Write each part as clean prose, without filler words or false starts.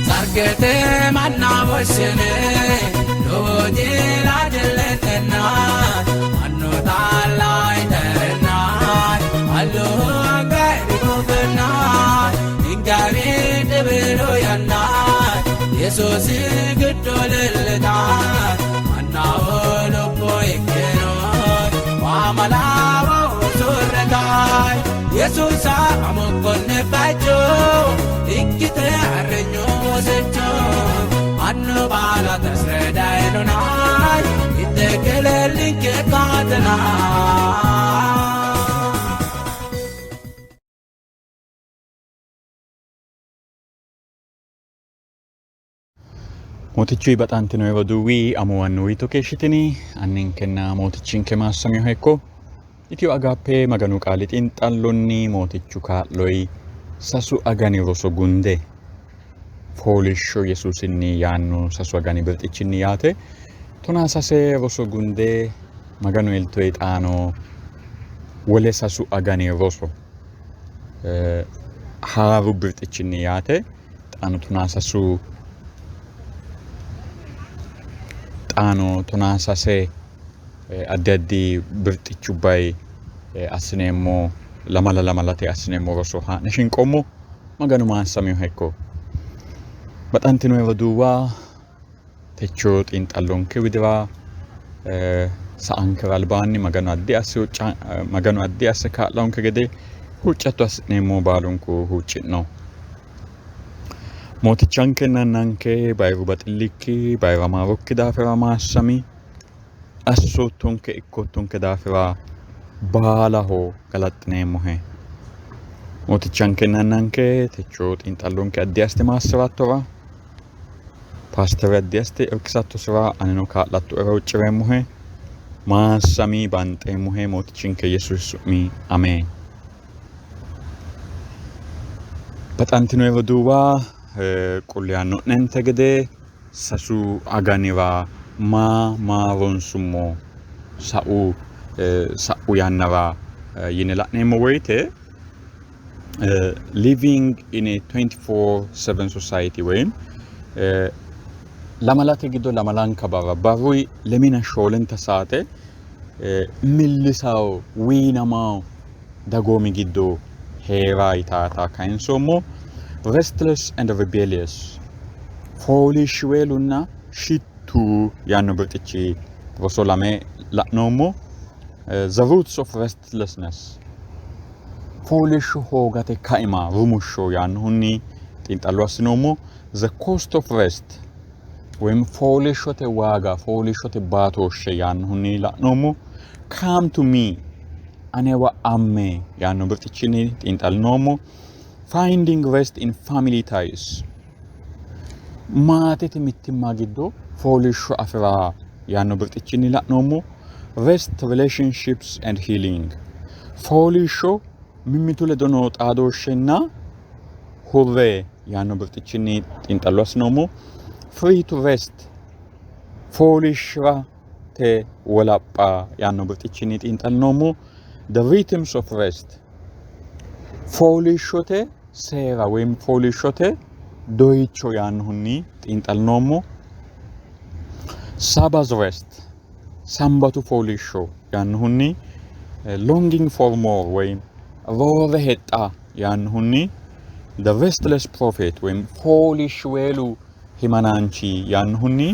Sargete manna woshshine lowo jila jilletenna mannu taalla iterenna allu anga irikufenna ingawi dhibilu yanna Yesuusi giddo leellita mannaho lubbo ikkino waamalawo usurretaay Yesuusa amokkonne bacho ikkite arrenyo wosecho annu baala tasredaynonay ittekelellinke kaatena. Mootichuy baxantino roduuwi amuwannu wiito keeshshitini anninkenna mootichinke maassamiho ikko Itiyo Agaappe Maganu qaali xiinxallonni mootichu kaa'loyi sasu agani roso gunde fooliishsho Yesuusinni yaanno sasu agani birxichinni yaate 13 roso gunde Maganu eltoyi xaano wole sasu agani roso haaru birxichinni yaate xaano 13 xaano 13 addi addi birxichubbayi assineemmo lamala lamalate assineemmo roso haa'ne shinqoommo. Maganu maassamiha ikko. Baxantino roduuwa techo xiinxallonke widira sa'ankera albaanni Maganu addi asse Maganu addi asse kaa'lonke gede huuccatto assi'neemmo baalunku huucci'no. Mootichankenna Annanke bayiru baxillikki bayira maarokki daafira maassami. Assoottonke ikkoottonke daafira baalaho galaxxineemmohe. Mootichankenna Annanke techo xiinxallonke addi assite maassi'rattora paastere addi assite irkisattosira anino kaa'lattoera huucci'reemmohe. Maassami banxeemmohe Mootichinke Yesuusi su'mi ameen. Baxantino roduuwa qulliyaanno'nente gede sasu aganira maa maa ronsummo sa'u sa'u yannara yine la'neemmo woyite living in a 24/7 society ወይም lamalate giddo lamalanka barra barruy lemina shoolenta saate millisawo wiinamawo dagoomi giddo hee'ra yitaata kayinsoommo. Restless and rebellious fooliishshiweelunna shittu yaanno birxichi roso lame la'noommo. The roots of restlessness fooliishsho hoogate kaima rumushsho yaannohunni xiinxallo assinoommo. The cost of rest ወይም fooliishshote waaga fooliishshote baatooshshe yaannohunni la'noommo. Come to me anewa amme yaanno birxichinni xiinxallinoommo. Finding rest in family ties maatete mittimma giddo fooliishsho afi'ra yaanno birxichinni la'noommo. Rest relationships and healing fooliishsho mimmitu ledo noo xaadooshshenna hurre yaanno birxichinni xiinxallo assinoommo. Free to rest fooliishshirate wolapha yaanno birxichinni xiinxallinoommo. The rhythms of rest fooliishshote seera ወይም fooliishshote doyicho yaannohunni xiinxallinoommo. Sabbath rest sambatu fooliishsho yaannohunni longing for more ወይም roore hexxa yaannohunni the restless prophet ወይም fooliishshiweelu himanaanchi yaannohunni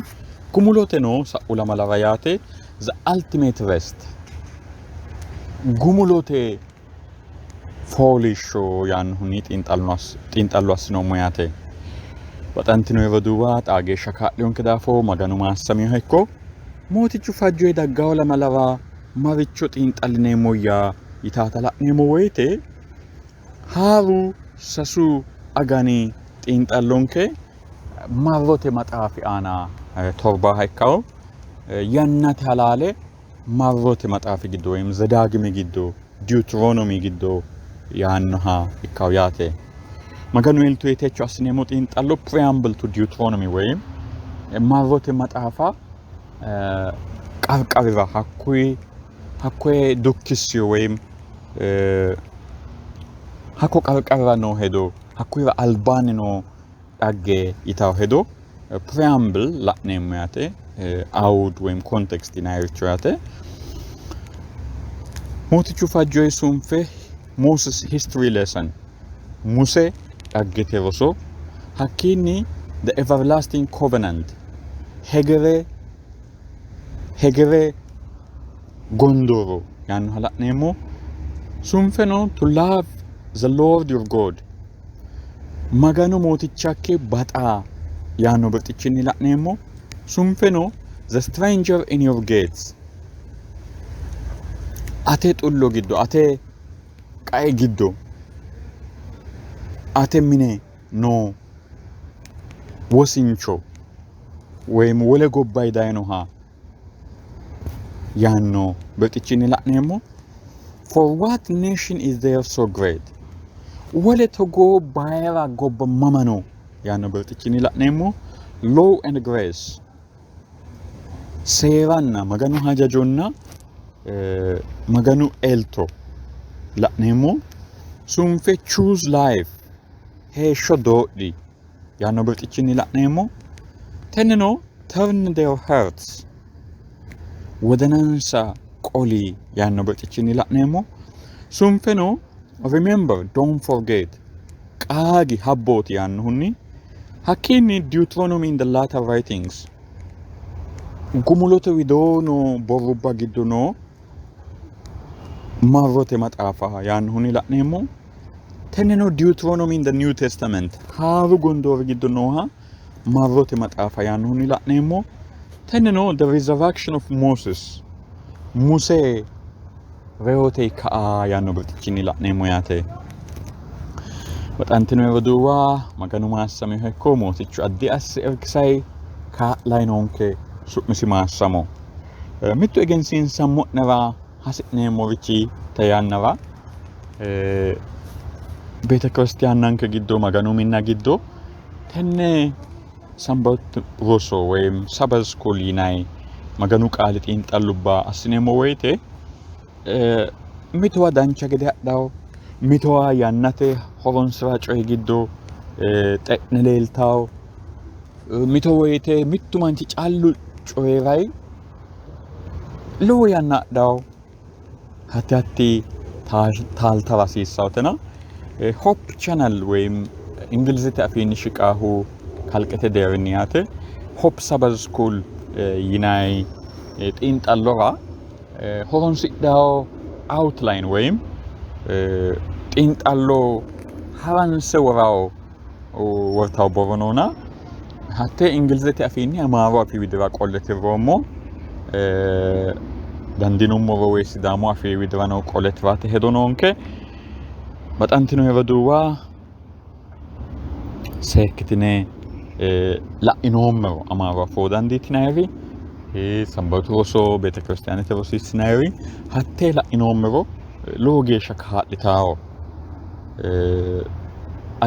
gumuloteno sa'u lamalara yaate the ultimate rest gumulote fooliishsho yaannohunni xiinxallo assinoommo yaate. Baxantino roduuwa xaa geeshsha kaa'liyonke daafo Maganu maassamiha ikko. Mootichu fajjoyi daggawo lamalara maricho xiinxallineemmoyya yitaata la'neemmo woyite haaru sasu agani xiinxallonke marrote maxaafi aana torbaha ikkawo yannate halaale marrote maxaafi giddo ወይም ዘዳግም giddo Deuteronomy giddo yaannoha ikkawo yaate. Maganu elto techo assineemmo xiinxallo preamble to Deuteronomy ወይም marrote maxaafa qarqarira hakkuyi hakkoye dukkisiyo ወይም Hakko qarqarira noo hedo, hakkuyira albaanni noo dhagge yitawo hedo preamble la'neemmo yaate, awud ወይም context yinayiricho yaate. Mootichu fajjoyi sunfe Moses history lesson, Muse dhaggete roso, hakkiinni the everlasting covenant, hegere gondooro yaannoha la'neemmo. Sunfeno to love the Lord your God, Maganu mootichakki baxa yaanno birxichinni la'neemmo. Sunfeno the stranger in your gates, ate xullo giddo, ate qae giddo, ate mine noo wosincho ወይም wole gobbayi dayinoha yaanno birxichinni la'neemmo. For what nation is there so great, wole togoo bayira gobba mama no yaanno birxichinni la'neemmo. Law and grace, seeranna Maganu hajajonna Maganu elto la'neemmo. Sunfe choose life, heeshsho doodhi yaanno birxichinni la'neemmo. Tenneno turn their hearts, wodanansa qoli yaanno birxichinni la'neemmo. Sunfeno remember, don't forget, qaagi habbooti yaannohunni, hakkiinni Deuteronomy in the latter writings, gumulote widoo noo borrubba giddo noo marrote maxaafa yaannohunni la'neemmo. Tenneno Deuteronomy in the New Testament, haaru gondoori giddo nooha marrote maxaafa yaannohunni la'neemmo. Tenneno the resurrection of Moses, Muse reyote ka'a yaanno birxichinni la'neemmo yaate. Baxantino roduuwa, Maganu maassamiha ikko. Mootichu addi asse irkisay kaa'lay noonke, su'misi maassamo. Mittu egensiinsammo'nera hasi'neemmorichi te yannara beete kiristiyaannanke giddo, Maganu minna giddo tenne sanbat roso ወይም Sabbath school yinay Maganu qaali xiinxallubba assineemmo woyite mitowa dancha gede hadhawo, mitowa yannate horonsira coyi giddo xe'ne leeltawo, mito woyite mittu manchi callu coyiray lowo yanna adhawo. Hatti taaltara hasiissawotena Hope Channel ወይም Ingilizete afiinni shiqaahu kalqete deerrinni yaate Hope Sabbath School yinay xiinxallora horonsidhawo outline ወይም xiinxallo haranse worawo wortawo borro noona hatte Ingilizete afiinni Amaaru afii widira qolle tirroommo. Dandiinummoro woyi Sidaamu afii widirano qolle tirate hedo noonke. Baxantino roduuwa, seekkitine la'inoommero Amaaru afoo dandiitinayiri, sambatu roso beetekiristiyaanete rosiissinayiri hattee la'inoommero lowo geeshsha kaa'litawo.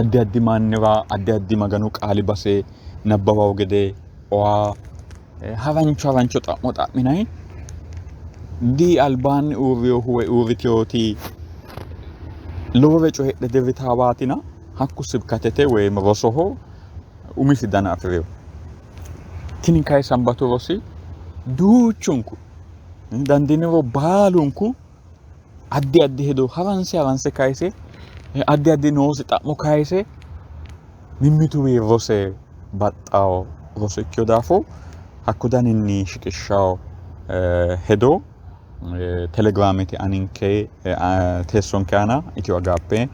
Addi addi mannira addi addi Maganu qaali base nabbawawo gede owa harancho xa'mo xa'minayi di albaanni uurriyohu woyi uurriteyoti lowore coyidhe dirritawaatina hakku sibkatete woyi rosoho umisi dana afi'rino. Tini kayi sambatu rosi duuchunku dandiiniro baalunku addi addi hedo haranse haranse kayise, addi addi noosi xa'mo kayise mimmituwi rose baxxawo roso ikkino daafo hakko daninni shiqishshawo hedo Telegiraamete aninke teessonke aana Itiyo Agaappe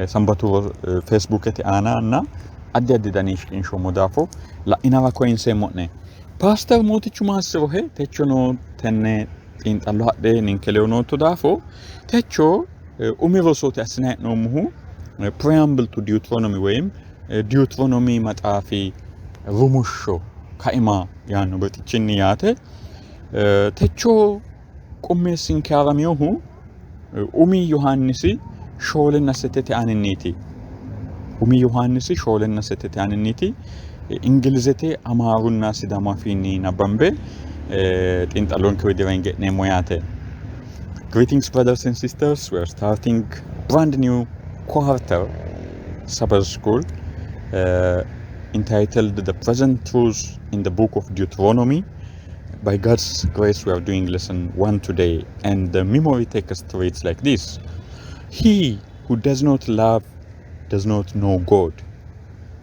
sambatu Feesbuukete aana na addi addi dani shiqinshoommo daafo la'inara koyinseemmo'ne. Paaster Mootichu maassirohe, techono tenne xiinxallo hadhe ninke ledo nootto daafo techo umi rosooti assine hee'noommohu preamble to Deuteronomy ወይም Deuteronomy maxaafi rumushsho kaima yaanno birxichinni yaate. Techo qummeessinke haraminohu umi Yohaannisi 4ና 8 aaninniiti. Umi Yohaannisi 4ና 8 aaninniiti. Ingilizete, Amaarunna Sidaamu afiinni nabbambe xiinxallonke widira hinge'neemmo yaate. Greetings, brothers and sisters. We are starting brand new quarter Sabbath School entitled The Present Truths in the Book of Deuteronomy. By God's grace, we are doing lesson 1 today, and the memory text reads like this: He who does not love does not know God,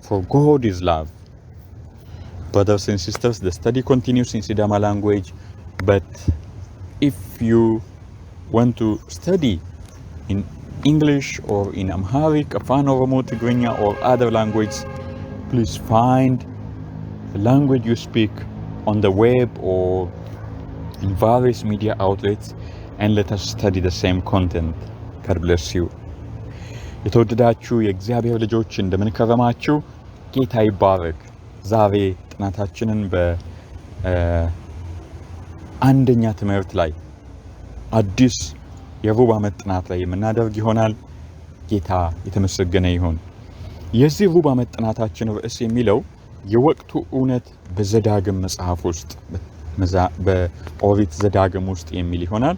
for God is love. Brothers and sisters, the study continues in Sidama language, but if you want to study in English or in Amharic, Afan Oromo, Tigrinya, or other language, please find the language you speak on the web or in various media outlets and let us study the same content. God bless you. የተወደዳችሁ የእግዚአብሔር ልጆች እንደምን ከረማችሁ? ጌታ ይባረክ። ዛሬ ጥናታችንን በአንደኛ ትምህርት ላይ አዲስ የሩብ ዓመት ጥናት ላይ የምናደርግ ይሆናል። ጌታ የተመሰገነ ይሁን። የዚህ ሩብ ዓመት ጥናታችን ርዕስ የሚለው የወቅቱ እውነት በዘዳግም መጽሐፍ ውስጥ፣ በኦሪት ዘዳግም ውስጥ የሚል ይሆናል።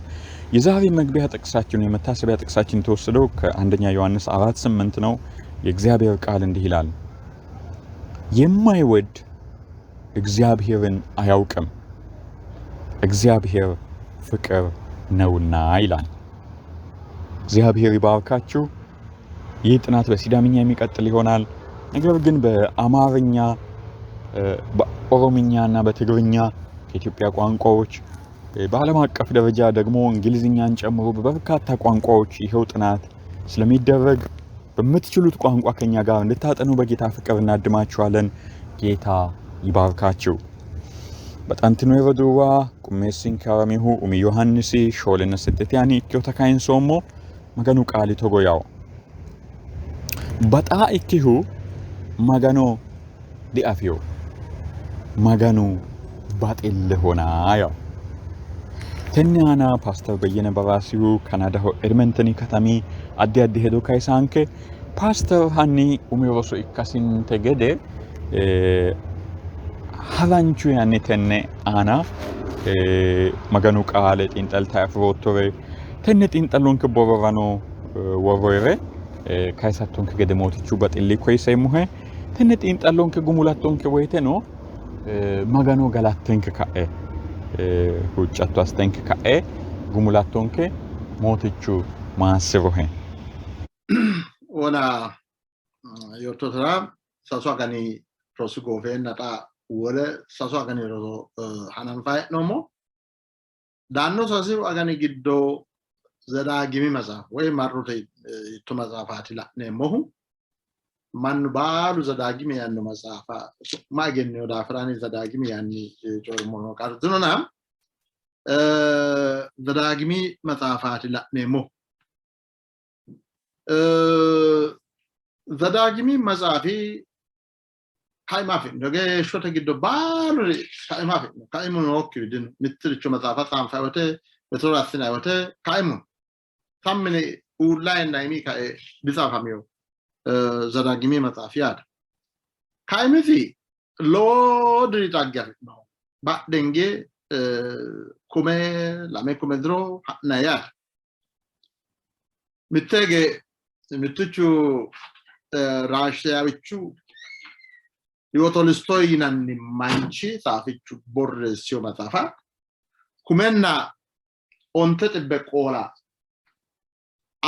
የዛሬ መግቢያ ጥቅሳችን፣ የመታሰቢያ ጥቅሳችን የተወሰደው ከአንደኛ ዮሐንስ 4:8 ነው። የእግዚአብሔር ቃል እንዲህ ይላል፣ የማይወድ እግዚአብሔርን አያውቅም፣ እግዚአብሔር ፍቅር ነውና ይላል። እግዚአብሔር ይባርካችሁ። ይህ ጥናት በሲዳምኛ የሚቀጥል ይሆናል። ነገር ግን በአማርኛ፣ በኦሮምኛ እና በትግርኛ ከኢትዮጵያ ቋንቋዎች፣ በዓለም አቀፍ ደረጃ ደግሞ እንግሊዝኛን ጨምሮ በበርካታ ቋንቋዎች ይኸው ጥናት ስለሚደረግ በምትችሉት ቋንቋ ከኛ ጋር እንድታጠኑ በጌታ ፍቅር እናድማችኋለን። ጌታ ይባርካችሁ። Baxantino roduuwa, qummeessinke haramihu umi Yohaannisi 4ና 6 yaani ikkinota kayinsoommo. Maganu qaali togo yawo: Baxaa ikkihu Magano diafiyo, Maganu baxillehona yawo. Tenne aana Paaster Beyyene Baraasihu Kanaadaho Edmenteni katami addi addi hedo kayisaanke. Paaster, hanni umi roso ikkasinte gede haranchu yanni tenne aana Maganu qaale xiinxalta afi'roottore, tenne xiinxallonke borrorano worroyire kayisattonke gede Mootichu baxilli koyiseemmohe. Tenne xiinxallonke gumulattonke woyiteno Magano galattenke ka'e, huuccatto assitenke ka'e gumulattonke. Mootichu maassirohe. Wona yoottotera 3 agani rosu goofeenna xa wole 3 agani roso hananfayi hee'noommo. Daanno 3 agani giddo Zedaagimi matsaafa woy marrote yitto matsaafaati la'neemmohu. Mannu baalu Zedaagimi yaanno matsaafa su'ma egennino daafira ani Zedaagimi yaanni coyi'rummono qartinona Zedaagimi matsaafaati la'neemmohu. Zedaagimi matsaafi kaima afi'no, heeshshote giddo baaluri kaima afi'no, kaimu nookkiwi dino. Mittiricho matsaafa tsaanfayi wote, mitore assinayi wote kaimu sammine uullayenna iimi kae ditsaafamino Zedaagimi matsaafi yaate. Kaimisi lowo diri xagge afi'noho, badhenge kume lame kume diro ha'nayi yaate. Mitteege mittichu Raashiyawichu Leo Tolstoy yinanni manchi saafichu borreessino maxaafa 10,000 qoola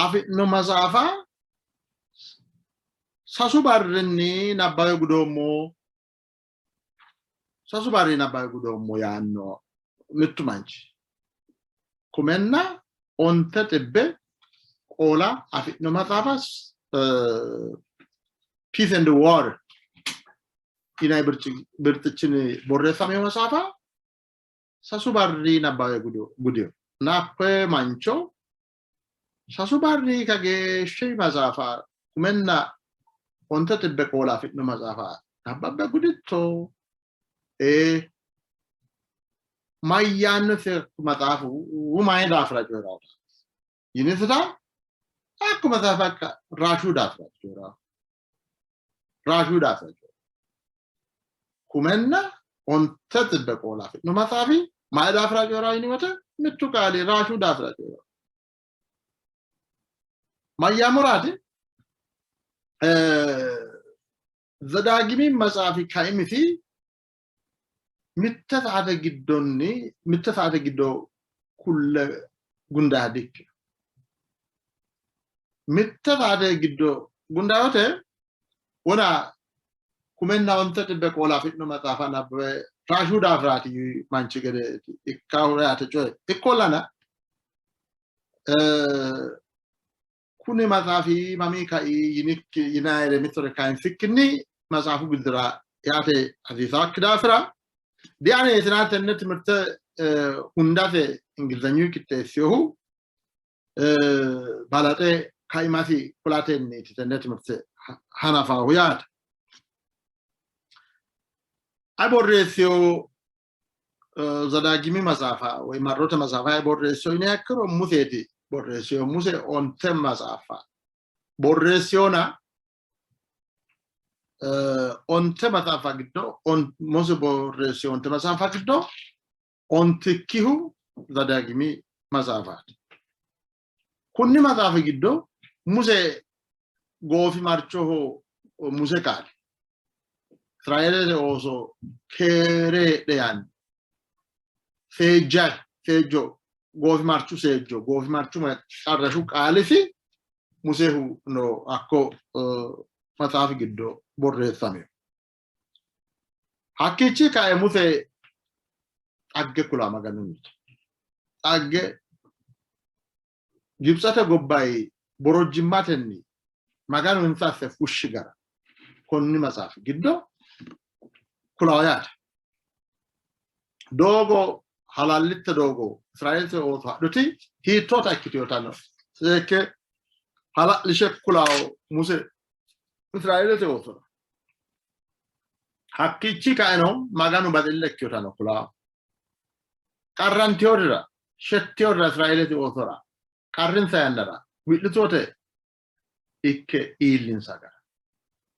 afi'no maxaafa 3 barrinni nabbawe gudoommo, 3 barri nabbawe gudoommo yaanno mittu manchi 10,000 qoola afi'no maxaafa Peace and War yinanni birxichinni borreessamino maxaafa 3 barri nabbawe gudino. Hakkoye mancho 3 barri kageeshshi maxaafa, 10,000 qoola afi'no maxaafa nabbabbe guditto? Ee. Mayyaannose maxaafu, mayi daafira coyi'raata yinisita, hakku maxaafa Raashiyu daafira coyi'raa, Raashiyu daafira coyi'raa. 10,000 qoola afi'no maxaafi mayi daafira coyi'raa yini wote, mittu qaali Raashiyu daafira coyi'raa. Mayyaammoraati? Zedaagimi maxaafi kaimisi mitte saate giddonni mitte saate giddo kulle gundaha dikkino. Mitte saate giddo gundayote wona kumenna onte xibbe qoola afi'no maxaafa nabbawe raashu daafiraati manchi gede ikkahu yaate coye. Ikkollana kuni maxaafi mamii kai yinikki yinayire mittore kayinsikkinni maxaafu giddora yaate hasiisaakki daafira dianeetina tenne timirte hundate ingilizanyu qixxeessinohu balaxe kaimasi kulatenniiti tenne timirte hanafahu yaate. Ayi borreessino Zadaagimi maxaafa woy marrote maxaafa borreessino yiniha ikkiro Museeti borreessino. Muse onte maxaafa borreessinona onte maxaafa giddo Muse borreessino onte maxaafa giddo ontikkihu Zadaagimi maxaafaati. Kunni maxaafi giddo Muse goofimarchoho Muse qaali Israeelete ooso keere heedhe yaanni seejjayi seejjo goofimarchu seejjo goofimarchu qarrashu qaalisi Musehu no hakko maxaafi giddo borreessamino. Hakkiichi kae Muse xagge kula Maganunnita xagge Gibitsete gobbayi borojjimmatenni Maganu insa asse fushshi gara konni maxaafi giddo kulawo yaate. Doogo halallitte doogo Israeelete ooso hadhuti hiittoota ikkitinotanno seekke hala'lishe kulawo Muse Israeelete oosora. Hakkiichi kaeno Maganu baxille ikkinotano kulawo. Qarrantiyorira, shettiyorira Israeelete oosora qarrinsa yannara wi'litote ikke iillinsa gara,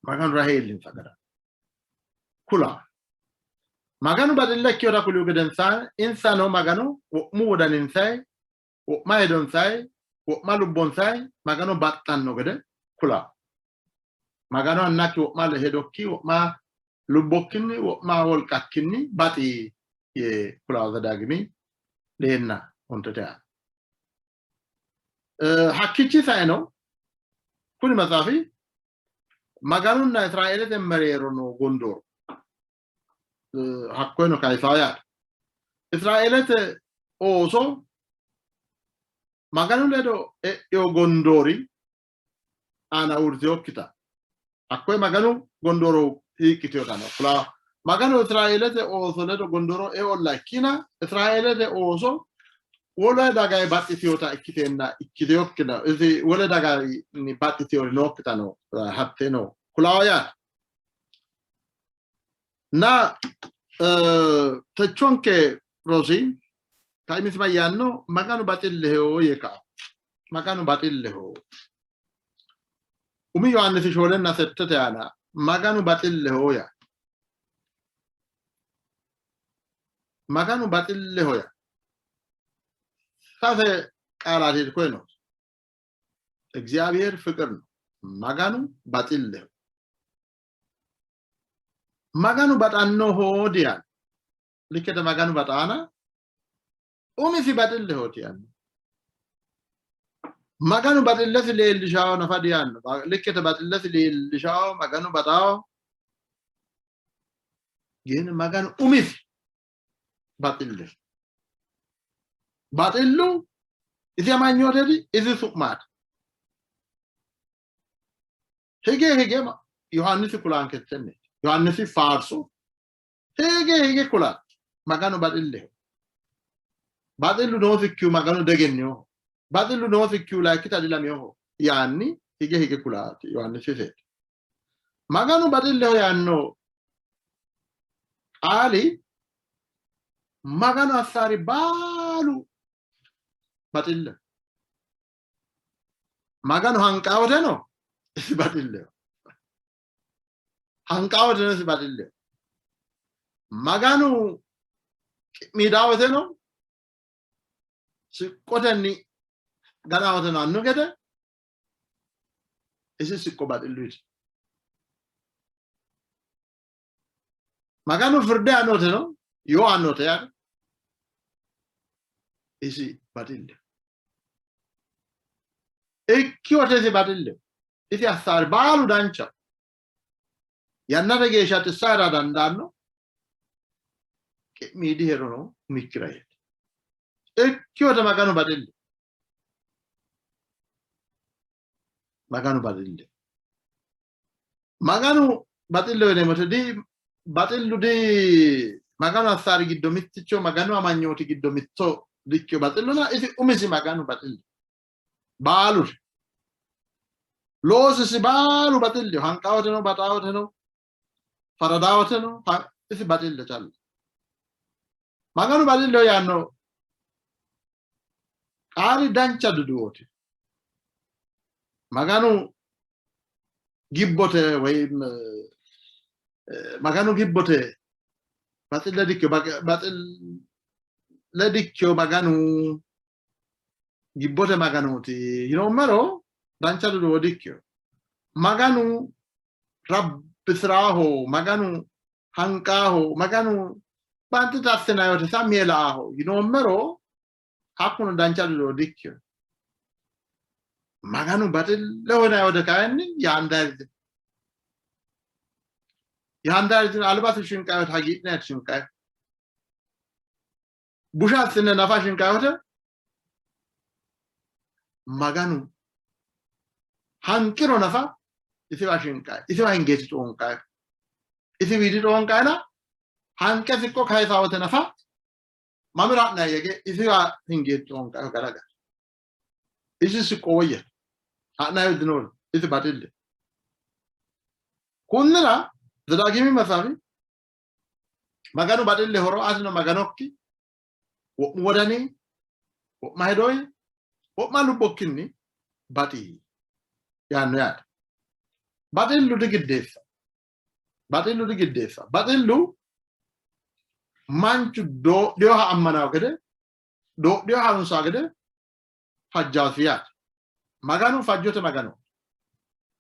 Maganu rahe iillinsa gara kula. Maganu baxille ikkinota kulihu gedensaanni insano Magano wo'mu wodaninsayi, wo'ma hedonsayi, wo'ma lubbonsayi Magano baxxanno gede kula. Magano annakki wo'ma hedokki, wo'ma lubbokkinni, wo'ma wolqakkinni baxi yee kulawo Zedaagimi leenna ontete aana. Hakkiichi saeno kuni maxaafi Maganunna Israeelete mereero noo gondooro hakkoyeno kayisawo yaate. Israeelete ooso Maganu ledo e'ino gondoori aana uurritinokkita hakkoye Maganu gondooro hiiqqitinotanno kulawo. Maganu Israeelete ooso ledo gondooro eolla ikkina Israeelete ooso wole daganni baxxitinota ikkiteenna ikkitinokkita isi wole daganni baxxitinori nookkitano hatteno kulawo yaate. Na techonke rosi kaimisi mayyaanno Maganu baxilleho yee kao. Maganu baxilleho. Umi Yohaannisi shoolenna settete aana Maganu baxilleho yaa. Maganu baxilleho yaa. Sase qaalaati koyino. እግዚአብሔር ፍቅር ነው። Maganu baxilleho. Maganu baxannoho diyaanno. Likkete Maganu baxaana umisi baxillehooti yaanno. Maganu baxillesi leellishawo nafa diyaanno. Likkete baxillesi leellishawo Maganu baxawo. ግን Maganu umisi baxilleho. Baxillu isi amanyooteeti, isi su'maati. Hige hige Yohaannisi kulaanke tenneeti. Yohaannisi faarso hige hige kula Maganu baxilleho. Baxillu noosikkihu Maganu degenninoho. Baxillu noosikkihu layikkita dilaminoho yaanni hige hige kulaati Yohaannisi iseeti. Maganu baxilleho yaanno qaali Maganu assaari baalu baxilleho. Maganu hanqaawoteno isi baxilleho. Hanqaawoteno isi baxilleho. Maganu miidaawoteno siqqotenni ganaawoteno annu gede isi siqqo baxilluyite. Maganu firde aannote no, yoo aannote yaate. Isi baxille. Ikki wote isi baxille. Isi assaari baalu dancha. Yannate geeshsha xissara dandaanno. Qi'miidi heerono umikkira yeeti. Ikki wote Maganu baxille. Maganu baxille. Maganu baxilleho yineemmote di baxillu di Maganu assaari giddo mitticho, Maganu amanyooti giddo mitto dikkino baxilluna, isi umisi Maganu baxille. Baaluri loosisi baalu baxilleho. Hanqaawoteno, baxaawoteno, faradaawoteno isi baxille calla. Maganu baxilleho yaanno qaali dancha duduwooti. Maganu gibbote woy Maganu gibbote baxille dikkino, baxille dikkino, Maganu gibbote Maganooti yinoommero dancha duduwo dikkino. Maganu rabbisiraaho, Maganu hanqaaho, Maganu banxi tassinanni wote sammi yee la''aaho yinoommero hakkuno dancha duduwo dikkino. Maganu baxilleho yinanni wote kayinni yaandaariti yaandaariti albasi shinqayi wote hagiidhinayiti shinqayi, busha assine nafa shinqayi wote Maganu hanqiro nafa isiwa shinqayi, isiwa hingeeti xoonqayi, isi wiidi xoonqayina hanqe siqqo kayisa wote nafa mamira ha'nayi yege isiwa hingeeti xoonqayi garaga. Isi siqqo woyya ha'nayi dinoori isi baxille. Kunnira Zedaagimi maxaafi Maganu baxille horo atino Maganokki wo'mu wodani, wo'ma hedoyi, wo'ma lubbokkinni baxi yaanno yaate. Baxillu digiddeessa. Baxillu digiddeessa. Baxillu manchu doodhinoha ammanawo gede, doodhinoha harunsawo gede fajjaasi yaate. Maganu fajjote Magano.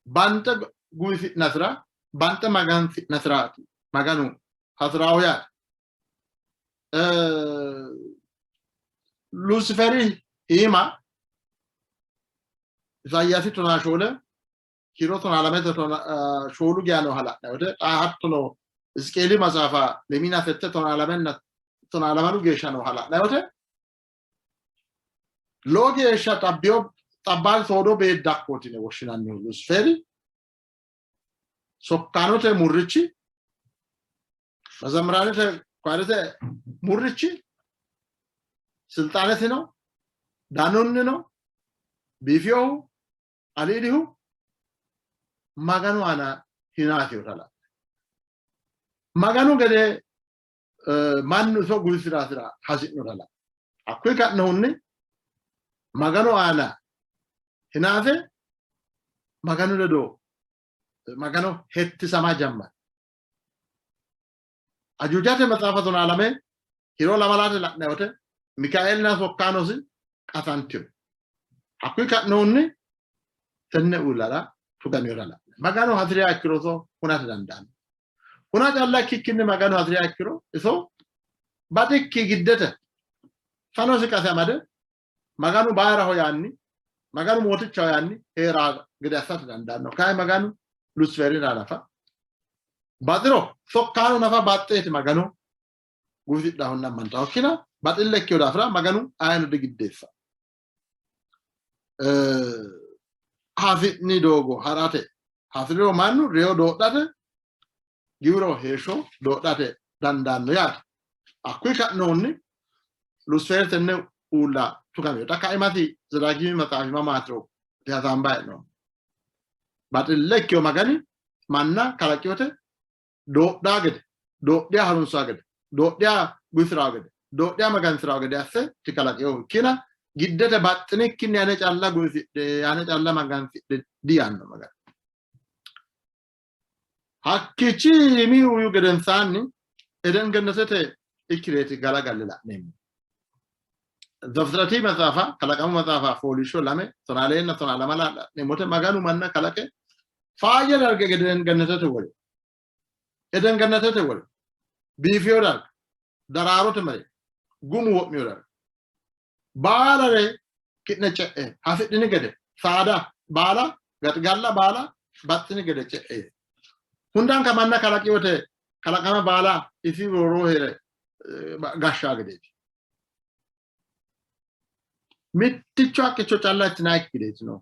Banxe guwisi'nasira, banxe magansi'nasiraati Maganu hasi'raahu yaate. Lusiferi iima Isayaasi 14 kiiro 12 shoolu geya nooha la'nanni wote, xa hattono Hiziqeeli maxaafa lemiina sette 12nna 12 geeshsha nooha la'nanni wote, lowo geeshsha xabbiyo xabbaali soodo beeddakkooti yine woshshinannihu Lusiferi sokkaanote murrichi, mazamiraanete kwayirete murrichi, silxaanesino danunnino biifinohu aliidihu Maganu aana hinaasinota la'ne Maganu gede mannu iso guwisi'rasira hasi'nota la'ne hakkuyi ka'nohunni Maganu aana hinaase Maganu ledo Magano hettisama jammari. Ajuujate maxaafa 12 kiiro lamalate la'nanni wote Mikaeelinna sokkaanosi qasantino. Hakkuyi ka'nohunni tenne uullara tugaminota la'nanni. Maganu hasi'riha ikkiro iso hunate dandaanno. Huna calla ikkikkinni Maganu hasi'riha ikkiro iso baxikki giddete fanosi qase amade Maganu bayiraho yaanni, Maganu mootichaho yaanni hee'ra gede assate dandaanno. Kayi Maganu Lusiferira nafa baxiro, sokkaano nafa baxxeeti Maganu gufisidhahonna ammantahokkina baxille ikkino daafira Maganu ayeno digiddeessa. Hasi'ni doogo ha'rate hasi'riro mannu reyo doodhate, giwiro heeshsho doodhate dandaanno yaate. Hakkuyi ka'nohunni Lusifer tenne uulla tugamino. Xa kaimasi Zedaagimi maxaafi mamaatiro dihasaambayi hee'noommo. Baxille ikkino Magani manna kalaqiyote doodhaa gede, doodhiya harunsaa gede, doodhiya gufiraa gede, doodhiya magansiraa gede asse dikalaqinohu. Ikkina giddete baxxinikkinni ane calla gufisidhe, ane calla magansidhe diyaanno Maganu. Hakkiichi iimi uwihu gedensaanni Eden Gennetete ikkireeti galagalle la'neemmo. Zafixirati maxaafa, Kalaqamu maxaafa fooliishsho 2, 12nna 12 la'neemmote Maganu manna kalaqe faayya darga Eden Gennetete wori. Eden Gennetete wori. Biifiyo darga, daraarote mare, gumu wo'miyo darga. Baalare ki'ne ce'e hasidhini gede saada baala gaxigalla baala baxxini gede ce'e. Hundanka manna kalaqi wote kalaqama baala isi rooroo hee're gashshaa gedeeti. Mitticho haqqicho calla ittinayikki gedeeti no.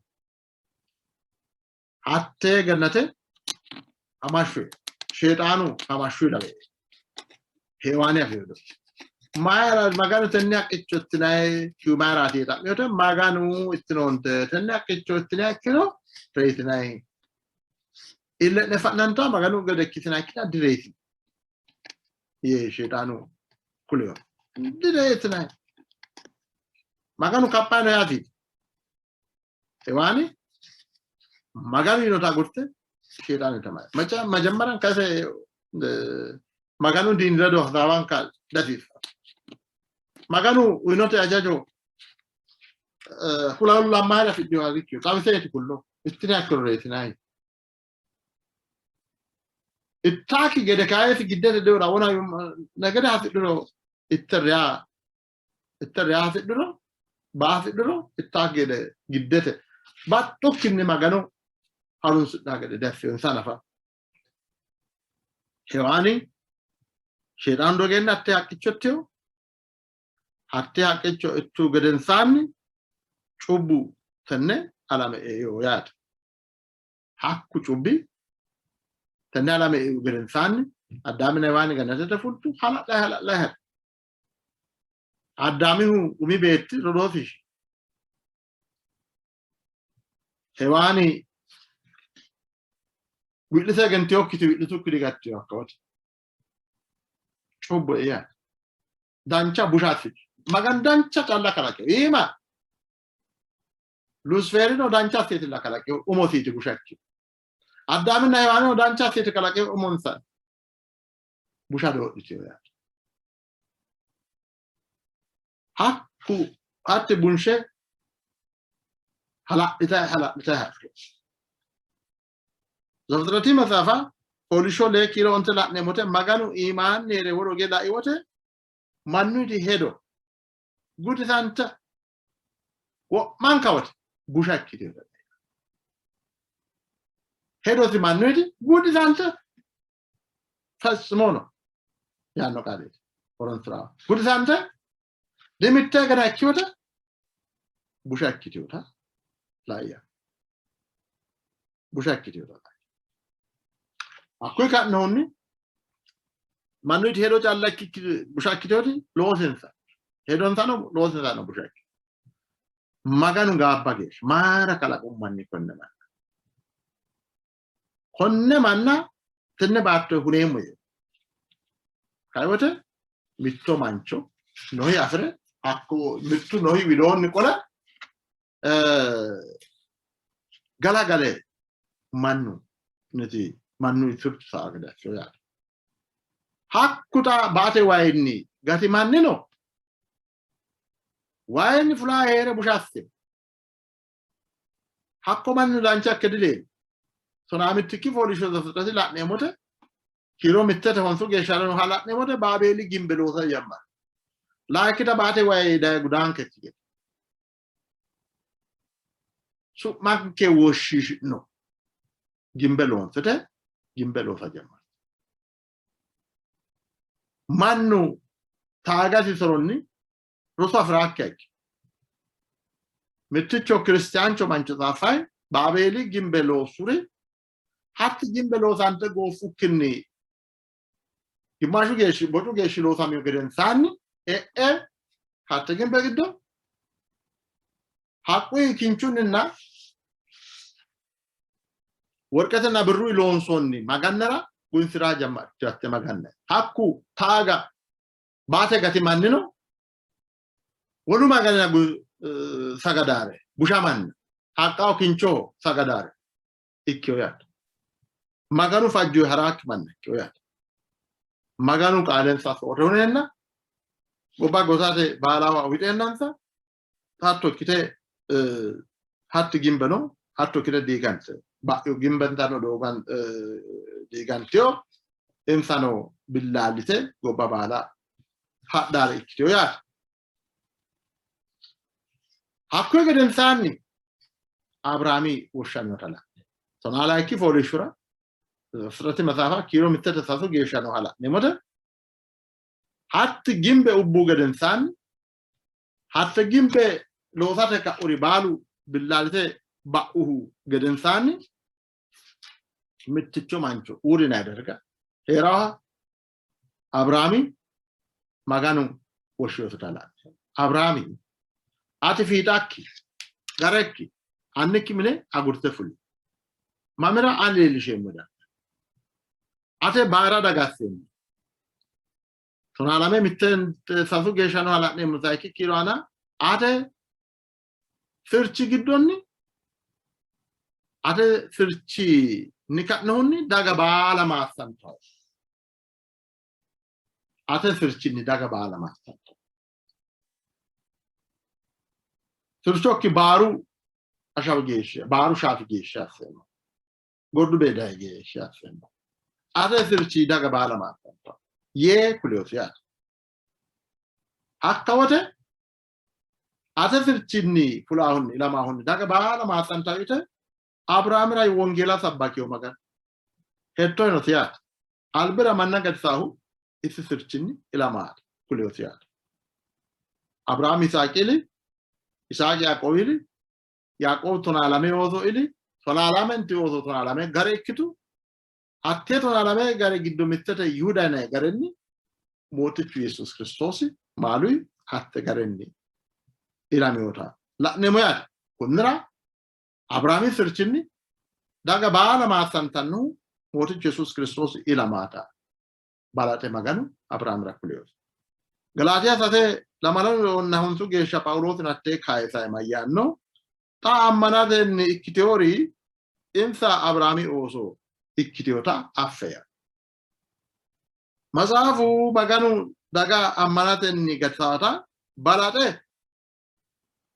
Hattee gannate hamashshu sheexaanu hamashshu lawe Heewaani afi'rino. Mayira Maganu tenne haqqicho ittinayikkihu mayiraati yee xa'miyote Maganu ittinoonte tenne haqqicho ittiniha ikkiro reyitinanni. Ille'ne fa'nanta Maganu gede ikkitinayikkita direyitinanni yee sheexaanu kulino. Direyitinanni. Maganu kaphaano yaati. Hewaani Maganu yiinota agurte Sheexaanu yiinota mayi. Maጀመሪያ ከሰ Maganu diini ledo hasaawanka dasiissa. Maganu uyinote hajajo kula mayira afidhino ikkino xawiseeti kullo ittini hakkiro reyitinanni. Ittaakki gede kayisi giddete deura wona negede hasidhuro itte reya itte reya hasidhuro baa hasidhuro ittaakki gede giddete baxxukkinni Magano harunsidhaa gede diassiyonsa nafa. Hewaani Sheexaanu dogeenna hatte haqqicho ittiyo hatte haqqicho ittu gedensaanni cubbu tenne alame eio yaate. Hakku cubbi tenne alame eihu gedensaanni Addaaminna Hewaani gannatete fultu hala'layi hala'layi ha'ri. Addaamihu umi beetti rodoosi Hewaani wi'lite egentinokkiti wi'litukki digattino hakkawote. Cubbu ei yaate. Dancha busha assi. Maganu dancha calla kalaqino. Iima Lusifeerino dancha asseetilla kalaqino umosiiti busha ikkino. Addaaminna Hewaanino dancha asseeti kalaqino umonsa busha doodhitino yaate. Hakku hatti bunshe hala'litayi hala'litayi hadhu. Zafixirati maxaafa fooliishsho lee kiiro onte la'neemmote Maganu iimaanni hee're woro hige lai wote mannuyti hedo gudisante wo'manka wote busha ikkitino. Hedosi mannuyti gudisante ፈጽሞ ነው yaanno qaaleeti horonsi'raa. Gudisante dimitte gana ikkiyota busha ikkitiyota laayya. Busha ikkitiyota laayya. Hakkuyi ka'nohunni mannuyti hedo calla busha ikkitiyoti loosinsa hedonsano loosinsano busha ikkitino. Maganu gaabba geeshsha mayira kalaqummanni konne manna konne manna tenne baatto huneemmo yee kai wote mitto mancho Nohi afi're hakko mittu Nohi widoonni qole galagale mannu niti mannu sirchu saa gede assino yaate. Hakku xa baate wayinni gati mannino wayinni fulaa hee're busha assino. Hakko mannu dancha ikke dileelli. Tonaa mittikki fooliishsho Zefixirati la'neemmote kiiro mittete honsu geeshsha nooha la'neemmote Baabeeli gimbe loosa jammari. Layikkita baate wayi daye gudaankekki gede su'manke woshshiishino gimbe loonsete gimbe loosa jammari. Mannu taagasi soronni roso afi'raakkiha ikki. Mitticho kiristaancho mancho xaaffay Baabeeli gimbe loossuri hatti gimbe loosante gooffukkinni gimmaashu geeshshi bocu geeshshi loosamihu gedensaanni e'e hatte gimbe giddo haqquyi kinchunninna worqetenna birruyi loonsoonni magannara gunsira jammartu hatte maganna hakku taaga baate gati mannino wolu maganira sagadaare busha manna haqqaho kinchoho sagadaare ikkiyo yaate. Maganu fajjo haraakki manna ikkiyo yaate. Maganu qaalensa soorre huneenna gobba gosate baalawa uyiteennansa hatto ikkite hatti gimbeno hatto ikkite diigante ba'u gimbentano doogan diigantiyo insano billaallite gobba baala hadhaare ikkitino yaate. Hakkuyi gedensaanni Abiraami woshshamminota la'ne tonaa layinki fooliishshora Zefixireti maxaafa kiiro mittete sasu geeshsha nooha la'neemmote hatti gimbe ubbu gedensaanni hatte gimbe loosate ka'uri baalu billaallite ba'uhu gedensaanni mitticho mancho Uuri yinanni darga hee'raha Abiraami Maganu woshshinosita la'ne Abiraami ati fiixakki garekki annikki mine agurte fuli mamira ani leellisheemmo darga ate baara daga asseemmo tonaa lame mitte sasu geeshsha nooha la'neemmo sayikki kiiro aana ate sirchi giddonni ate sirchinni ka'nohunni daga baala maassantawo. Ate sirchinni daga baala maassantawo. Sirchokki baaru ashawi geeshsha, baaru shaafi geeshsha asseemmo. Gordu beedahe geeshsha asseemmo. Ate sirchi daga baala maassantawo yee kuleyosi yaate. Hakka wote ate sirchinni fulaahunni ilamaahunni daga baala maassantanno yite Abiraamira wongeela sabbakiyo Maganu hexxo yinosi yaate. Albira manna gatisaahu isi sirchinni ilamaati kuliyosi yaate. Abiraami Yisaaqi ili, Yisaaqi Yaaqoobi ili, Yaaqoobi tonaa lame ooso ili, tonaa lamenti ooso tonaa lame gare ikkitu. Hattee tonaa lame gare giddo mittete Yihuda yinanni garenni Mootichu Yesuusi Kiristoosi maaluyi hatte garenni ilaminota la'neemmo yaate. Kunnira Abiraami sirchinni daga baala maassantannohu Mootichu Yesuusi Kiristoosi ilamaata balaxe Maganu Abiraamira kulinosi. Galaatiya sase lamalonna honsu geeshsha Phaawuloosi hattee kayisayi mayyaanno? Xa ammanatenni ikkitinori insa Abiraami ooso ikkitinota affe yaanno. Matsaafu Maganu daga ammanatenni gatisaata balaxe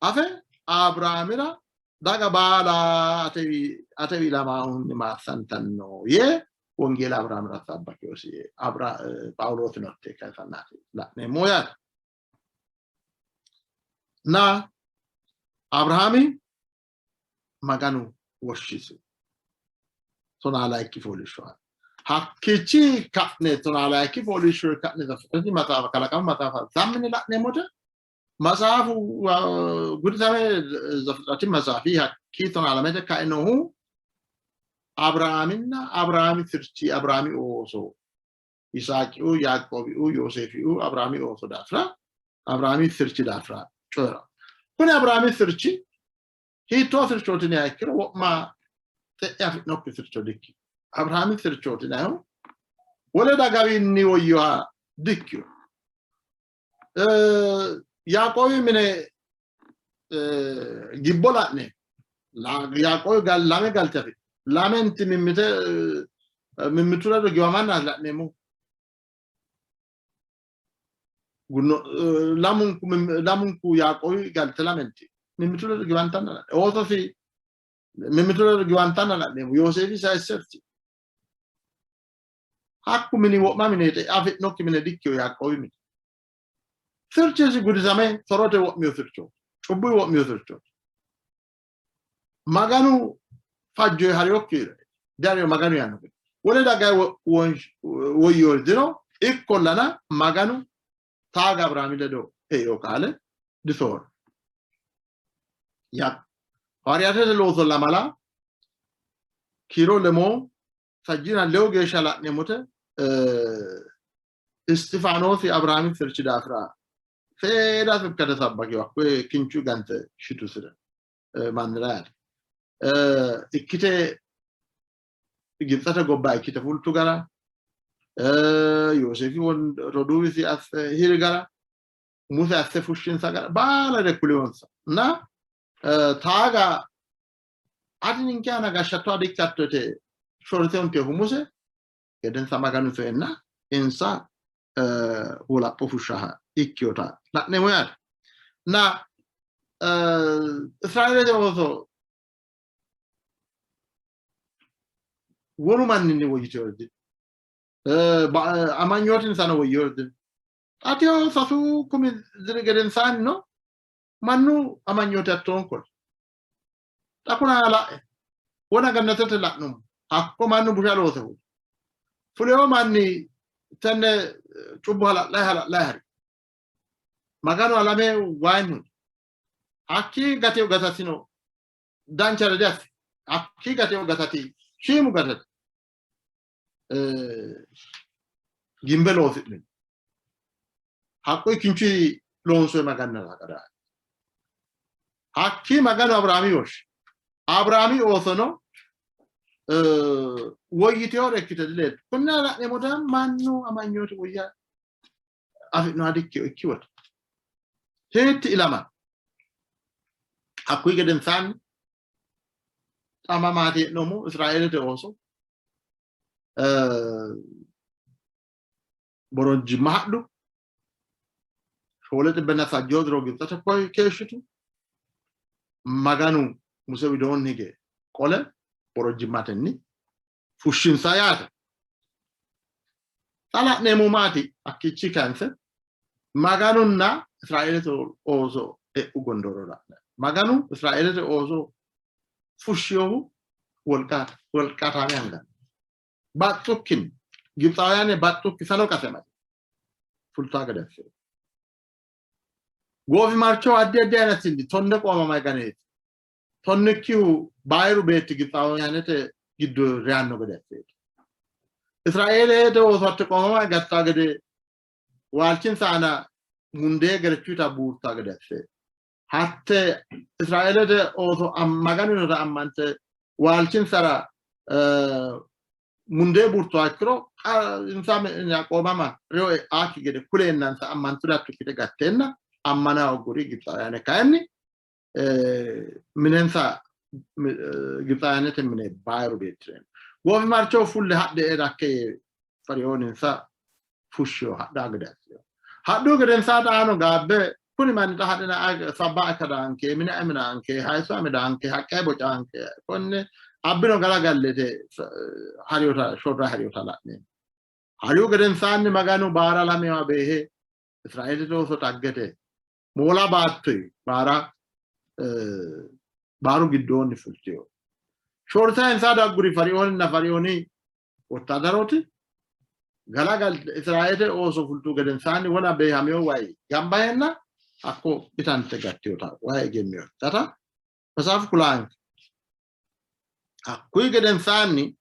afe Abiraamira daga baala atewi ilamaahunni maassantanno yee wongeela Abiraamira sabbakinosi. Phaawuloosino hatte kayisannaati la'neemmo yaate. Na Abirahaami Maganu woshshisi. Tonaa layinki fooliishsho aana. Hakkiichi ka'ne tonaa layinki fooliishsho ka'ne Zafiqirati maxaafa kalaqamu maxaafa zammine la'neemmote matsaafu gudisame Zafiqirati matsaafi hakkii tonaa lamete kainohu Abirahaaminna Abirahaami sirchi Abirahaami ooso Yisaaqiu, Yaaqoobiu, Yooseefiu Abirahaami ooso daafira Abirahaami sirchi daafira coyi'ranno. Kuni Abirahaami sirchi hiittoo sirchooti yiniha ikkiro wo'ma xe'e afi'nokki sircho dikkino. Abirahaami sirchooti yinayihu wole dagawiinni woyyoha dikkino. Yaaqoobi mine gibbo la'ne Yaaqoobi lame galte afi lamenti mimmite mimmitu ledo giwamanna la'neemmo. Lamunku lamunku Yaaqoobi galte lamenti mimmitu ledo giwantanna la'neemmo. Oososi mimmitu ledo giwantanna la'neemmo. Yooseefi sayisserti hakku mini wo'ma mine afi'nokki mine dikkino Yaaqoobi mine. Sirchisi gudisame sorote wo'mino sircho, cubbuyi wo'mino sircho. Maganu fajjo harinokki diharino Maganu yaanno gede. Wole daga woyyori dino, ikkollana Maganu taaga Abiraami ledo eino qaale disoorrino. Hawaariyaatete looso lamala kiiro lemoo sajjiina lewu geeshsha la'neemmote Isxifaanoosi Abiraami sirchi daafira seeda sibkate sabbakiwa hakkoye kinchu gante shitusire mannira yaate. Ikkite Gibitsete gobba ikkite fultu gara, Yooseefi roduuwisi asse hiri gara, Muse asse fushshinsa gara baalare kuliyonsa. Na taaga ati ninke aana gashshattoha dikkatto yite shorrite huntehu Muse gedensa Maganu soyenna insa wolapho fushshaha ikkinota la'neemmo yaate. Na Israeelete ooso wolu manninni woyyitino. Amanyootinsano woyyewori dino. Xaateo 6000 diri gedensaannino mannu amanyooti hattoonkoli. Xa kuna la'e wona gannatete la'nummo. Hakko mannu busha loose fuli. Fulewo manni tenne cubbu hala'layi hala'layi hari. Maganu alame wayinni huni. Hakkii gatewo gatasino danchare diassi. Hakkii gatewo gatati shiimu gatati. Gimbe loosi'nino. Hakkuyi kinchi loonsoyi magannara qadaati. Hakkii Maganu Abiraami woshshi. Abiraami oosono woyyitewore ikkite dileeltu. Konnira la'neemmota mannu amanyooti woyya afi'noha dikkino ikkiwota. Hiitti ilama hakkuyi gedensaanni xamamaati hee'noommo Israeelete ooso borojjimma hadhu 750 diro Gibitsete keeshshitu. Maganu Muse widoonni hige qole borojjimmatenni fushshinsa yaate. Xa la'neemmo maati hakkiichi kayinse Maganunna Israeelete ooso e'u gondooro la'ne. Maganu Israeelete ooso fushshinohu wolqaataame anga baxxukkinni Gibitsaawiyane baxxukki sano qase amade fultaa gede assino. Goofimarchoho addi addi ayinasinni 10 qoomama ganeeti. Tonnikkihu bayiru beetti Gibitsaawuyaanete giddo reyanno gede asseeti. Israeelete ooso hatte qoomama gattaa gede waalchinsa aana mundee gerechuuta buurtaa gede asseeti. Hatte Israeelete ooso Maganinota ammante waalchinsara mundee buurtuha ikkiro insa qoomama reyo e'aakki gede kuleennansa ammanturi hatto ikkite gatteenna ammana hogguri Gibitsaawuyaane kayinni minensa Gibitsaawuyaanete mine bayiru beetti reyino. Goofimarchoho fulle hadhe rakke yee Fariooninsa fushshiyo hadhaa gede assino. Hadhuhu gedensaa xaano gaabbe kuni manni xa hadhina sabba akadaanke mine aminaanke hayisso amidaanke haqqe bocaanke konne abbino galagallete hariyota shorra hariyota la'neemmo. Harihu gedensaanni Maganu baara lamewa beehe Israeelete ooso xaggete moola baattoyi baara baaru giddoonni fultino. Shorta insa dagguri Fariooninna Fariooni wottaadarooti galagalte Israeelete ooso fultu gedensaanni wona beehamino wayi gamba yeenna hakko itante gattinota wayi egemmino. Matsaafu kulaanke. Hakkuyi gedensaanni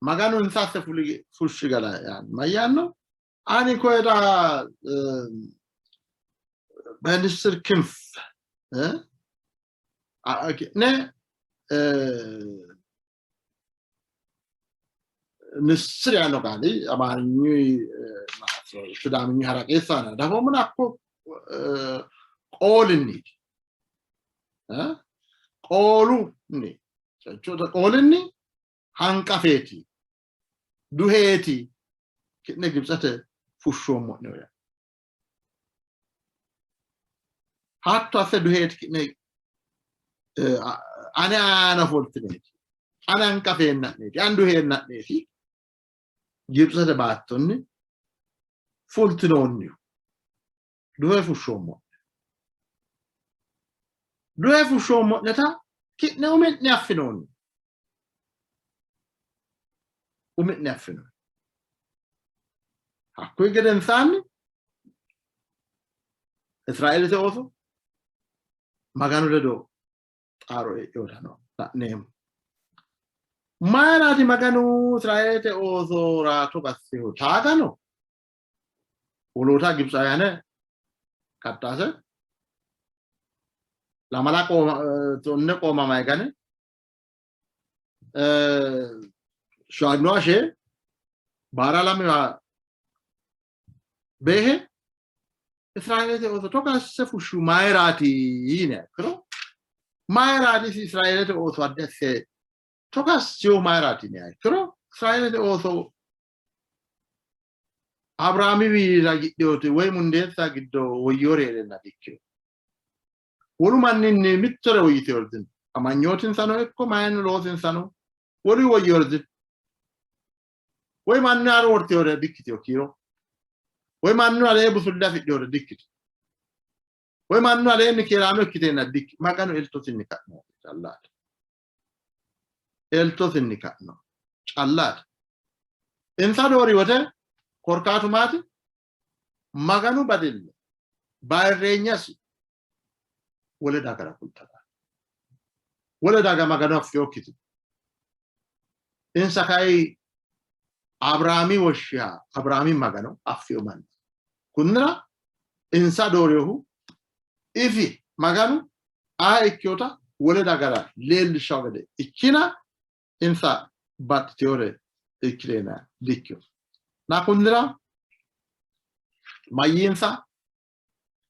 Maganu insa asse fushshi gara yaanno. Mayyaanno? Ani koyira በንስር ክንፍ ki'ne ንስር yaanno qaali Amaarinyu Sidaaminyu haraqeessaana dafoommona hakko qoolinniiti. Qoolunni qoolinni hanqafeeti duheeti ki'ne Gibitsete fushshoommo'nehu yaanno. Hatto asse duheeti ki'ne ane aana ofoltineeti, ane hanqafeenna'neeti, an duheenna'neeti Gibitsete baattonni fultinoonnihu. Duhe fushshoommo'ne. Duhe fushshoommo'neta ki'ne umi'ne affinoonni. Umi'ne affinoonni. Hakkuyi gedensaanni Israeelete ooso Maganu ledo xaaro e'inotano la'neemmo. Mayiraati Maganu Israeelete oosora togo assihu? Taagano woloota Gibitsaawiyane qaxxaase lamala 10 qoomama gane shaannoha shee baara lamewa beehe Israeelete ooso togo asse fushshu mayiraati yiniha ikkiro mayiraati isi Israeelete ooso addi asse togo assihu mayiraati yiniha ikkiro Israeelete ooso Abiraamiwi ragidhinoti woy mundeessa giddo woyyore hee'reenna dikkino. Wolu manninni mittore woyyitewori dino. Amanyootinsano ikko mayino loosinsano wolu woyyewori dino. Woy mannu aana wortewore dikkitino kiiro. Woy mannu alee busulle afidhinore dikkitino. Woy mannu aleenni keeraano ikkiteenna dikki Maganu eltosinni ka'no callaati. Eltosinni ka'no callaati. Insa doori wote korkaatu maati? Maganu baxille bayirreenyasi wole dagara kultara. Wole daga Magano affinokkiti. Insa kayi Abiraami woshshiha Abiraami Magano affino manni. Kunnira insa doorinohu isi Maganu aye ikkinota wole dagara leellishanno gede ikkina insa baxxitinore ikkiteenna dikkino. Na kunnira mayyiinsa?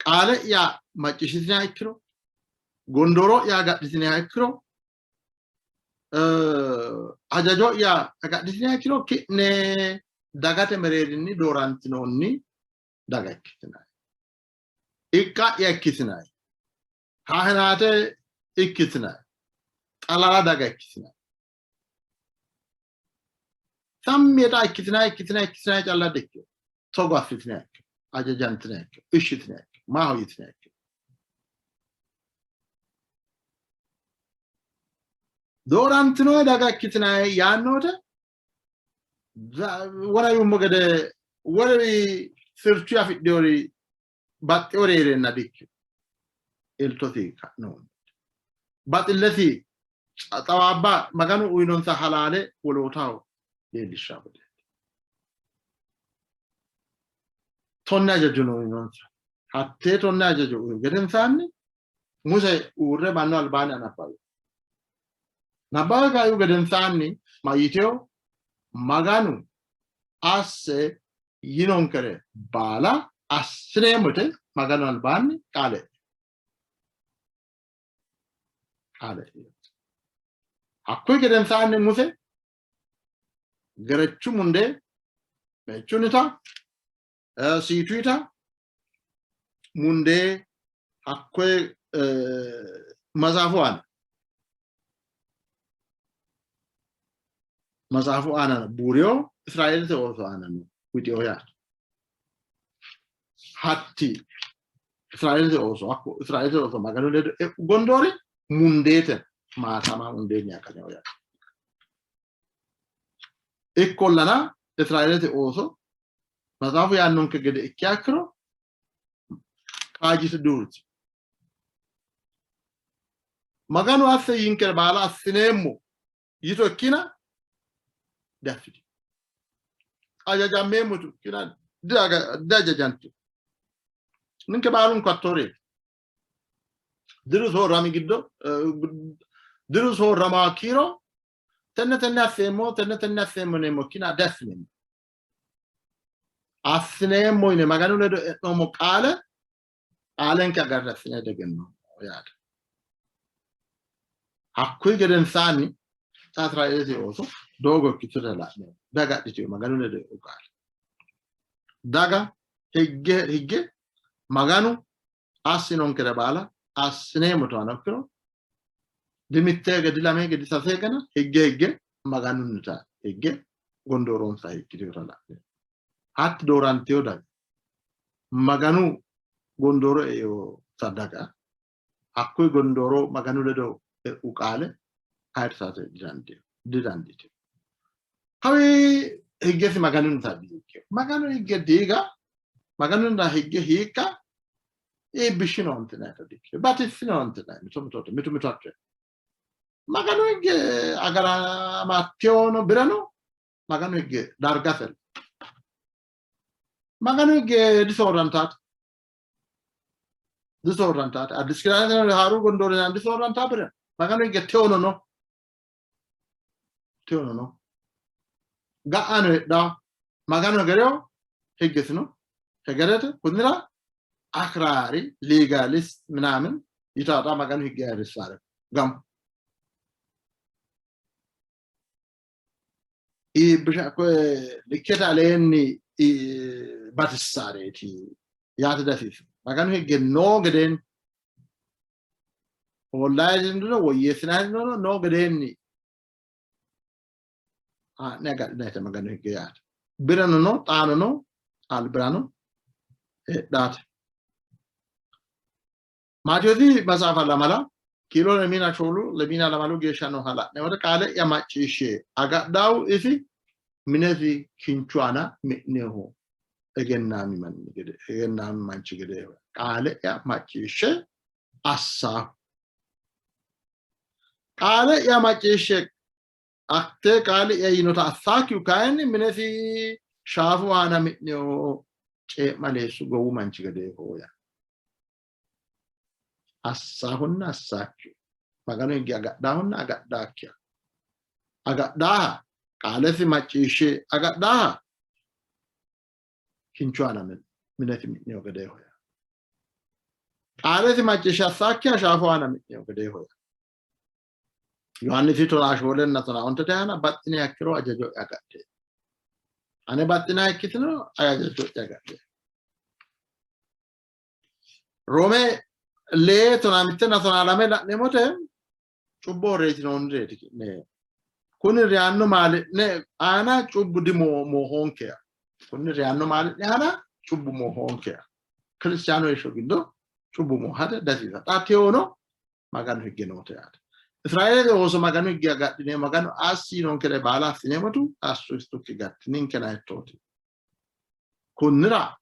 Qaale'ya macciishshitiniha ikkiro, gondooro'ya agadhitiniha ikkiro, hajajo'ya agadhitiniha ikkiro, ki'ne dagate mereerinni doorantinoonni daga ikkitinanni. Iqqa'ya ikkitinanni. Kaahinaate ikkitinanni. Xalala daga ikkitinanni. Sammi yeta ikkitinanni ikkitinanni ikkitinanni calla dikkino. Togo assitinanni ikkiro, hajajantinanni ikkiro, ishshitinanni ikkiro, maahoyye yitinanni ikkiro. Doorantino daga ikkitinanni yaanno wote wona yuummo gede woluri sirchu afidhinori baxxinori hee'reenna dikkino. Eltosi ka'noonni. Baxillesi xawaabba Maganu uyinonsa halaale wolootaho leellishshanno gedeeti. Tonne hajajono uyinonsa. Hattee tonne hajajo uyihu gedensaanni Muse uurre mannu albaanni nabbawi. Nabbawe kaihu gedensaanni mayyiteyo Maganu asse yinonkere baala assineemmo yite Maganu albaanni qaale qaale Hakkuyi gedensaanni Muse gerechu mundee meichunnita siituyita mundee hakkoye matsaafu aana matsaafu aana buuriyo Israeelete ooso aana no wixeyo yaate. Hatti Israeelete ooso hakko Israeelete ooso Maganu ledo e'u gondoori mundeete maatama mundeenni akkamino yaate. Ikkollana Israeelete ooso matsaafu yaannonke gede ikkiha ikkiro kaajjite duurti. Maganu asse yiinkere baala assineemmo yito ikkina diassitino. Ajajammeemmo yitu ikkina diajajantino. Ninke baalunku hattooreeti. Diru soorrami giddo diru soorrama kiiro tenne tenne asseemmo tenne tenne asseemmo yineemmo ikkina diassineemmo. Assineemmo yine Maganu ledo e'noommo qaale qaalenke agarre assine degennoommo yaate. Hakkuyi gedensaanni xa Israeelete ooso doogo ikkitute la'neemmo. Dagadhitino Maganu ledo e'u qaale. Daga higge higge Maganu assinonkere baala assineemmo toano ikkiro dimitte hige dilame hige disase higena higge higge Maganunnita higge gondooronsa hiikkitinota la'neemmo. Hatti doorantino daga Maganu gondooro e'inota daga hakkuyi gondooro Maganu ledo e'u qaale ayirrisate didandiitino. Kawi higgesi Maganunnita diiggino. Maganu higge diiga Maganunnita higge hiikka iibbishshinoonte dikkino, batissinoonte mito mito mito mito hatto. Maganu higge agaramattewano birano Maganu higge dargasella. Maganu higge disoorrantaate. Disoorrantaate. Addis Kidaanete haaru gondoorina disoorrantaa bira. Maganu higge tewono no. Tewono no. Ga'ano heedhaa. Maganu hegereho higgesino hegerete. Kunnira akraari legalist ምናምን yitaata Maganu higge ayirrissaare gamu. Iibbisha likkete aleenni batissaareeti yaate dasiisino. Maganu higge noo gedeenni hoollayirino woyyeessinayirino noo gedeenni haa'ne agadhinayite Maganu higge yaate. Birano no, xaano no, albirano heedhaate. Maatewoosi maxaafa lamala kiilo lemiina shoolu lemiina lamalu geeshsha nooha la'ne wote qaale'ya macciishshe agadhaahu isi minesi kinchu aana mi'ninohu egennaami manni gede egennaami manchi gedeeho. Qaale'ya macciishshe assaahu. Qaale'ya macciishshe Hatte qaali'ya yiinota assaakkihu kayinni minesi shaafu aana mi'nino cee'maleessu gowwu manchi gedeeho yaa. Assaahunna assaakkihu. Maganu higge agadhaahunna agadhaakkiha. Agadhaaha qaalesi macciishshe agadhaaha kinchu aana minesi mi'nino gedeeho yaa. Qaalesi macciishshe assaakkiha shaafu aana mi'nino gedeeho yaa. Yohaannisi tonaa shoolenna tonaa ontete aana baxxiniha ikkiro hajajo'ya agadhe. Ane baxxiniha ikkitino hajajo'ya agadhe. Roome lee tonaa mittenna tonaa lame la'neemmote cubboho reyitinoonnireeti ki'ne. Kuni reyanno maali'ne aana cubbu dimoohoonkeya. Kuni reyanno maali'ne aana cubbu moohoonkeya. Kiristaanu heeshsho giddo cubbu moohate dasiisa. Xa tewono Maganu higge noote yaate. Israeelete ooso Maganu higge agadhine Maganu assi yinonkere baala assineemmotu assu istukki gatti ninkena hiittooti. Kunnira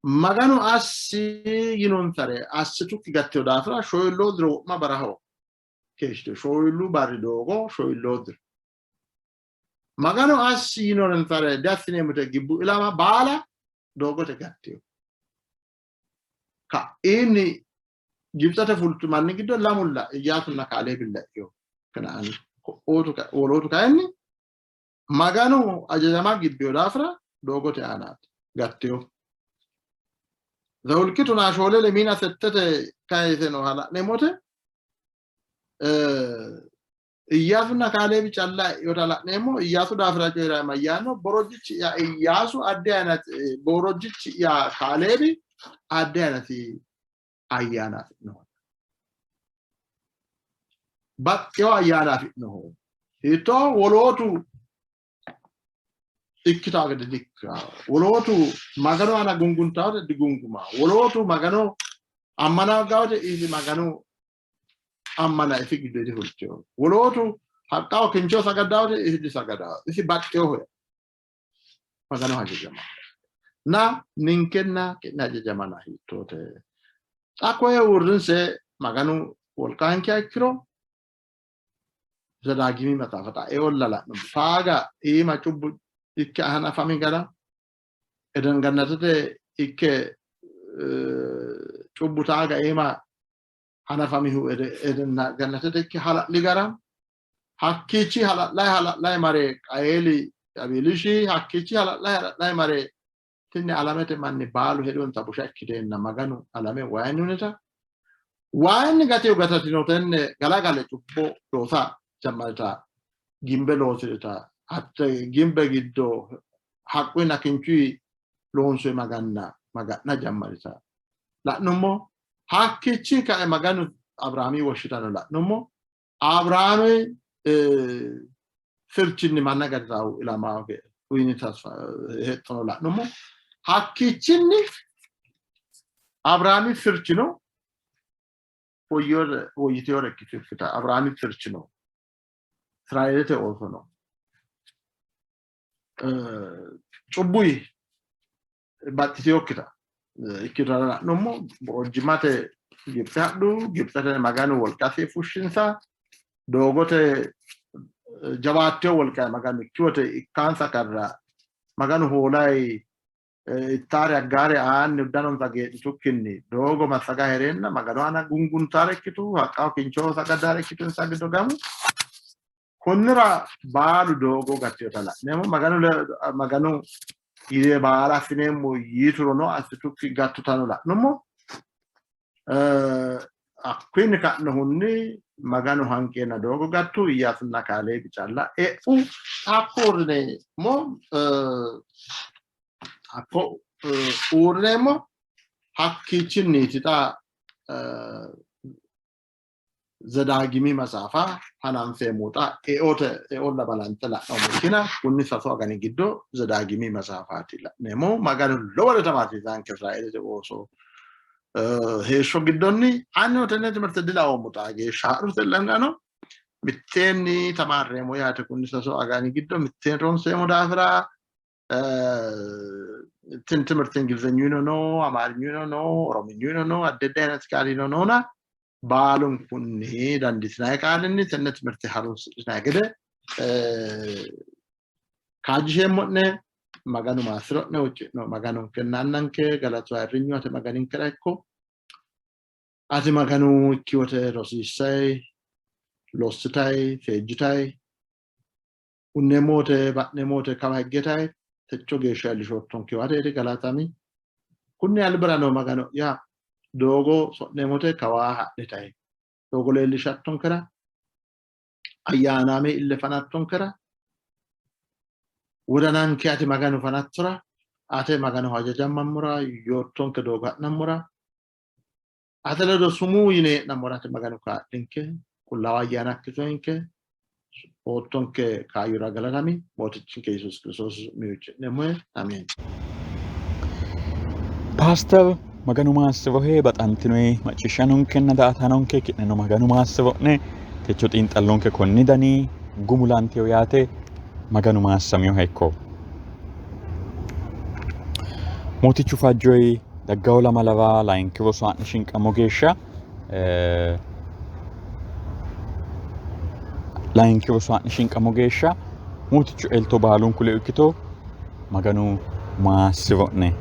Maganu assi yinonsare assitukki gattino daafira shoyilloo diro wo'ma baraho keeshshitino. Shoyilluu barri doogo shoyilloo diro. Maganu assi yinonsare diassineemmote gibbu ilama baala doogote gattino. Ka'iinni Gibitsete fultu manni giddo lamulla Iyyaasunna Kaaleebi la'ino. Kana'aani wolootu kayinni Maganu ajajama gibbino daafira doogote aanaati gattino. Zehulqi tonaa shoole lemiina settete kayise nooha la'neemmote Iyyaasunna Kaaleebi calla e'inota la'neemmo. Iyyaasu daafira coyi'ra mayyaanno? Borojjichi'ya Iyyaasu addi ayinati, borojjichi'ya Kaaleebi addi ayinati ayyaana afi'noho. Baxxewo ayyaana afi'noho. Hiittoo wolootu ikkitaa gede dikka. Wolootu Maganu aana gunguntaa wote digunguma. Wolootu Magano ammana hoogaa wote isi Maganu ammana isi giddo difultino. Wolootu haqqaho kincho sagaddaa wote isi disagadaa. Isi baxxinoho. Magano hajajama. Na ninkenna ki'ne hajajamana hiittoote? Xa koye uurrinse Maganu wolqaankeha ikkiro Zedaagimi maxaafa xa eolla la'nummo. Faaga iima cubbu ikke hanafami gara Eden gannatete ikke cubbu taaga iima hanafamihu Eden gannatete ikke hala'li gara hakkiichi hala'layi hala'layi mare Qayeeli Abeelishi hakkiichi hala'layi hala'layi mare tini alamete manni baalu hedonsa busha ikkiteenna Maganu alame wayinni hunita wayinni gateyo gatatino tenne galagale cubbo loosa jammarita gimbe loosirita hatte gimbe giddo haqquyinna kinchuyi loonsoyi maganna maga'na jammarita la'nummo. Hakkiichi kae Maganu Abiraami woshshitano la'nummo. Abiraami sirchinni manna gatisaahu ilama uyini tasfa hexxono la'nummo. Hakkiichinni Abiraami sirchino woyyiteyore ikkitukkita Abiraami sirchino Israeelete oosono cubbuyi baxxitinokkita ikkitara la'nummo. Borojjimmate Gibitse hadhu, Gibitsete Maganu wolqasi fushshinsa, doogote jawaattino wolqa Maganu ikki wote ikkaansa karra Maganu hoolayi ittaare aggaare aanni uddanonsa geedhitukkinni doogo massaga hee'reenna Maganu aana gunguntaare ikkitu, haqqaho kinchoho sagaddaare ikkitu insa giddo gamu. Konnira baalu doogo gattinota la'neemmo. Maganu Maganu yine baala assineemmo yiturono assitukki gattutano la'nummo. Hakkiinni ka'nohunni Maganu hanqeenna doogo gattu, Iyyaasunna Kaaleebi calla e'u. Hakko uurrineemmo, hakko uurrineemmo, hakkiichinniiti xa. Zedaagimi maxaafa hananfeemmo xa eote eolla balanxe la'noommo ikkina kunni sasu agani giddo Zedaagimi maxaafaati la'neemmo. Maganu lowore tamaarsiisanke Israeelete ooso heeshsho giddonni anino tenne timirte dilaoommo xaa geeshsha ha'rute lannano mitteenni tamaarreemmo yaate kunni sasu agani giddo mitteen ronseemmo daafira tini timirte Ingilizenyuno no, Amaarinyuno no, Orominyuno no, addi addi ayinati qaalino noona baalunkunni dandiitinanni qaalinni tenne timirte harunsitinanni gede kaajjisheemmo'ne. Maganu maassiro'ne huucci'no. Maganonkenna Annanke galatu ayirrinyu ate Maganinkera ikko. Ati Maganu ikki wote rosiissay, lossitay, seejjitay, hunneemmo wote ba'neemmo wote kawa higgetay techo geeshsha iillishoottonkehu ateeti galatami. Kunni albira noo Magano'ya doogo so'neemmote kawaa hadhitay doogo leellishattonkera ayyaanaame ille fanattonkera wodananke ati Maganu fanattora ate Maganoho hajajammammora yoottonke doogo ha'nammora ate ledo sumuu yine hee'nammora ati Maganu kaa'linke qullaawa ayyaanakki soyinke oottonke kaayyora galatami mootichinke Yesuusi Kiristoosi su'minni huucci'neemmohe ameen. Paaster Maganu maassirohe baxantinoyi macciishshanonkenna daa''ataanonke ki'neno Maganu maassiro'ne techo xiinxallonke konni dani gumulantino yaate Maganu maassaminoha ikko. Mootichu fajjoyi daggawo lamalara layinki roso ha'ne shinqammo geeshsha layinki roso ha'ne shinqammo geeshsha Mootichu elto baalunku ledo ikkito Maganu maassiro'ne.